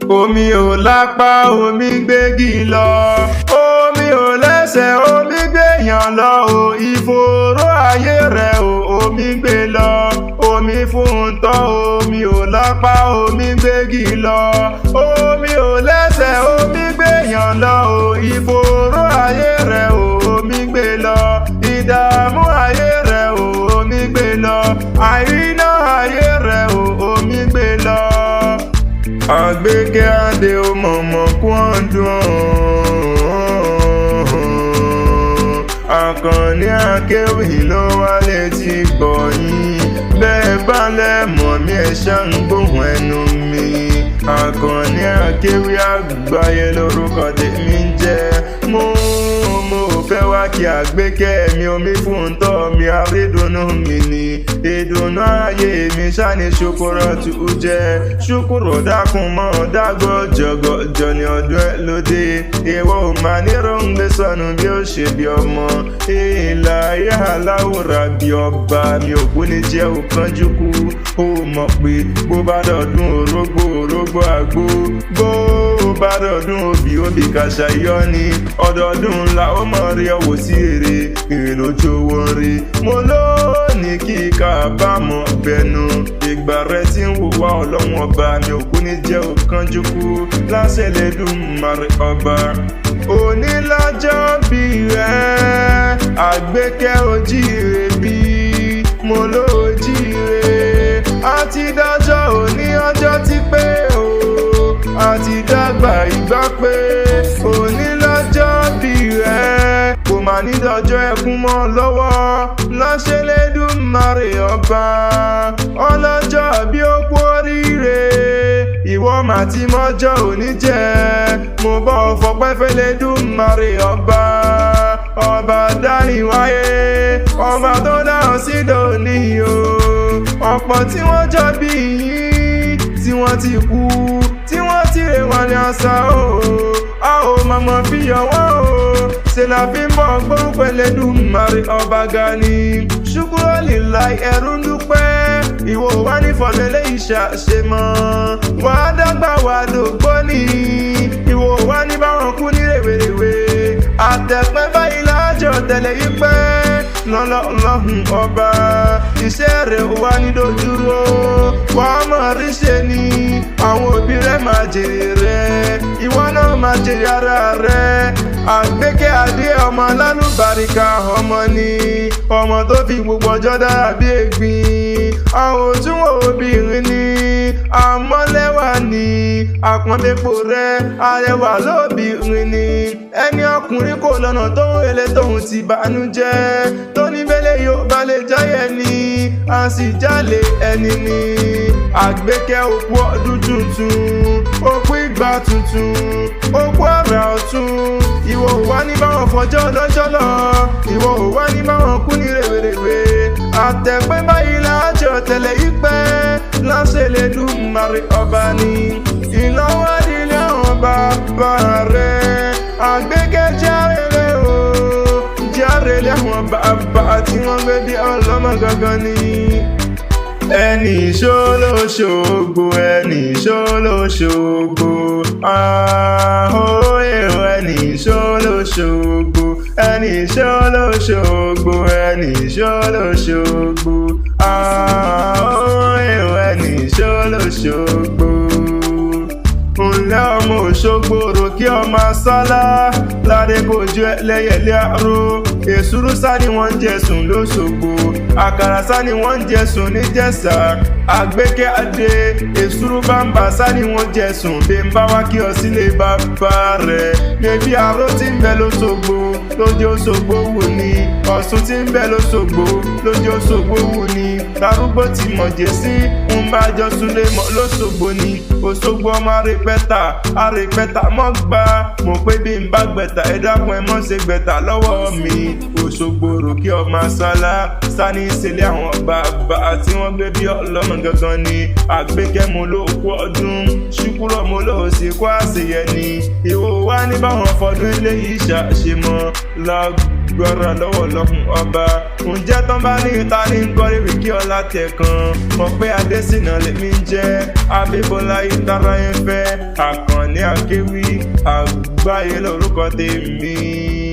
Omi ò lápá, omi gbégi lọ. Omi ò lẹ́sẹ̀, omi gbéyàn lọ o. Ìfòòró ayé rẹ̀ o, omi gbé lọ. Omi fún tọ́, omi ò lápá, omi gbégi lọ. Omi ò lẹ́sẹ̀, omi gbéyàn lọ o. Ìfòòró ayé rẹ̀ o, omi gbé lọ. Ìdààmú ayé rẹ̀ o, omi gbé lọ. Àìná ayé rẹ̀ o, omi gbé lọ. Àgbékẹ́ Adé ó mọ̀mọ́ kú ọdún. Àkànní Akéwì ló wá létí gbọ̀yìn. Bẹ́ẹ̀ bá lẹ́mọ̀ mi, ẹ̀ ṣá ń gbóhùn ẹnu mi. Àkànní Akéwì àgbáyé lórúkọ tèmi ń jẹ́. Mo fẹ́ wá kí Àgbékẹ́ mi, omi fún tọ́ mi, àrídùnnú mi ni. Ìdùnnú ayé mi ṣáni ṣokòrò tù ú jẹ́. Ṣùkúrò dákun mọ́ dágọ́ jọgọjọ ní ọdún ẹ lóde. Ìwọ ò máa ní ròǹgbé sọnù bí ó ṣe bí ọmọ. Ìlà ayé aláwòrán bí ọba mi ò kú ní jẹ́ òkánjú kú. Ó mọ̀ pé bó bá dọ̀dún orógbó, orógbó àgbo. Bó bá dọ̀dún obì, obì kàṣà yọ ni. Ọdọọdún ńlá ó mọ̀ rí ọwọ́ sí èrè. Èrè lójú owó ń rí. Mo lónìí kí kábàámọ̀ bẹnu. Ìgbà rẹ tí ń wò wá, Ọlọ́run ọba mi ò kú ní jẹ́ òkánjú kú. Láṣẹ lẹ́dùnmarè ọba. Òní lọ́jọ́ bí rẹ̀, Àgbékẹ́ ojíire bí mo lójíire. Àti dájọ́ òní, ọjọ́ ti pé o. Àti dàgbà ìgbà pé òní lọ́jọ́ bí rẹ̀. Kò mà ní dọjọ́ ẹkún mọ́ lọ́wọ́. Láṣẹ lẹ́dùnmarè ọba. Ọlọ́jọ́ bí ó kú oríire. Ìwọ mà ti mọ́jọ́ òní jẹ́. Mo bọ́ fọpẹ́ fẹ́lẹ́dùmarè ọba. Ọba dáníwáyé. Ọba tó dáhùn sí dòní o. Ọ̀pọ̀ tí wọ́n jọ bí yín, tí wọ́n ti kú, tí wọ́n ti rè wọ́n ní àṣà o. A ò mọ̀mọ́ fi yọ̀ wọ́n o. Ṣe la fi ń bọ̀ gbórúkọ Ẹlẹ́dùmarè ọba ga ni. Ṣùkúrò lílà ẹrú ń dúpẹ́. Ìwọ wá ní fọ̀lẹ́lẹ́ ìṣàṣe mọ́. Wà á dàgbà wà dògbò ni. Ìwọ wá ní báwọn kú ní rèwerèwe. Àtẹ̀pẹ́ báyìí lájọ tẹ̀lé yí pẹ́. Lọ́lọ́lọ́hùn ọba. Iṣẹ́ rẹ̀ wá ní dojúró. Wà á mọ̀ rí ṣe ni. Àwọn òbí rẹ̀ máa jèrè rẹ̀. Ìwọ náà máa jèrè ara rẹ̀. Àgbékẹ́ Adé ọmọ alálùbáríkà ọmọ ni. Ọmọ tó fi gbogbo ọjọ́ dára bí egbin. Àwọn òtúnwò obìnrin ni. Àmọ́lẹ́wà ni. Àpọ́nbépo rẹ̀ arẹwà lóbìnrin ni. Ẹni ọkùnrin kò lọ́nà tó ń relé tóun ti bànújẹ́. Tó ní bẹ́lẹ̀ yóò bá lè jáyẹ̀ ni. A sì jálè ẹni ni. Àgbékẹ́ òkú ọdún tuntun. Òkú ìgbà tuntun. Òkú ọ̀rẹ́ ọ̀tun. Ìwọ ò wá ní báwọn fọjọ́ lọ́jọ́ lọ. Ìwọ ò wá ní báwọn kú ní rèwerèwe. Àtẹ̀pẹ́ báyìí lájọ tẹ̀lé ìpẹ́. Láṣẹ lẹ́dùnmarè ọba ni. Ìnáwó ìdílé àwọn bàbá rẹ̀. Àgbékẹ́ járere o. Járere àwọn bàbá tí wọ́n gbé bí ọlọ́mọ gangan ni. Ẹni ṣólóṣogbo, ẹni ṣólóṣogbo, àhóyè, ẹni ṣólóṣogbo, ẹni ṣólóṣogbo, ẹni ṣólóṣogbo, àhóyè, ẹni ṣólóṣogbo. Ǹlẹ́ ọmọ Òṣogbo, ròkè ọmọ sálá ládé kojú ẹlẹ́yẹlé àrò. Èsúrú sá ni wọ́n ń jẹ̀sùn lóṣogbo, àkàrà sá ni wọ́n ń jẹ̀sùn níjẹ̀ṣà. Àgbékẹ́ Adé, èsúrú bàǹbà sá ni wọ́n jẹ̀sùn. Bí n bá wá kí ọ sílé bàbá rẹ̀, bébí aró tí ń bẹ lóṣogbo lójú Òṣogbo wù ní. Ọ̀ṣun tí ń bẹ lóṣogbo lójú Òṣogbo wù ní. Darúgbó ti mọ̀jẹ̀ sí ń bá jọ súnlé mọ́ lóṣogbo ni. Òṣogbo ọmọ àrèpẹ́ta àrèpẹ́ta mọ́ gbà. Mo pé bí n bá gbẹ̀ta, ẹ dákun ẹ mọ́ ṣe gbẹ̀ta lọ́wọ́ mi. Òṣogbo ròkè ọmọ sálá sani ìṣẹ̀lẹ̀ àwọn bàbá tí wọ́n gbé bí ọlọ́mọ. mọ̀ gangan ni. Àgbékẹ́, mo ló kú ọdún. Ṣùkúrọ̀, mo ló sì kó àṣeyẹ ni. Ìwò wa ní báwọn fọdún eléyìí ṣàṣemọ́ lágbára lọ́wọ́ lọ́hùn ọba. Ǹjẹ́ tán bá ní ta ní kọ́rí wíkí ọlá tẹ̀ kan mọ̀ pé Adésínà lèmi ń jẹ́, Abíbọ́lá ìtara ẹ̀ fẹ́, Àkànní Akéwì àgbáyé lórúkọ tèmi.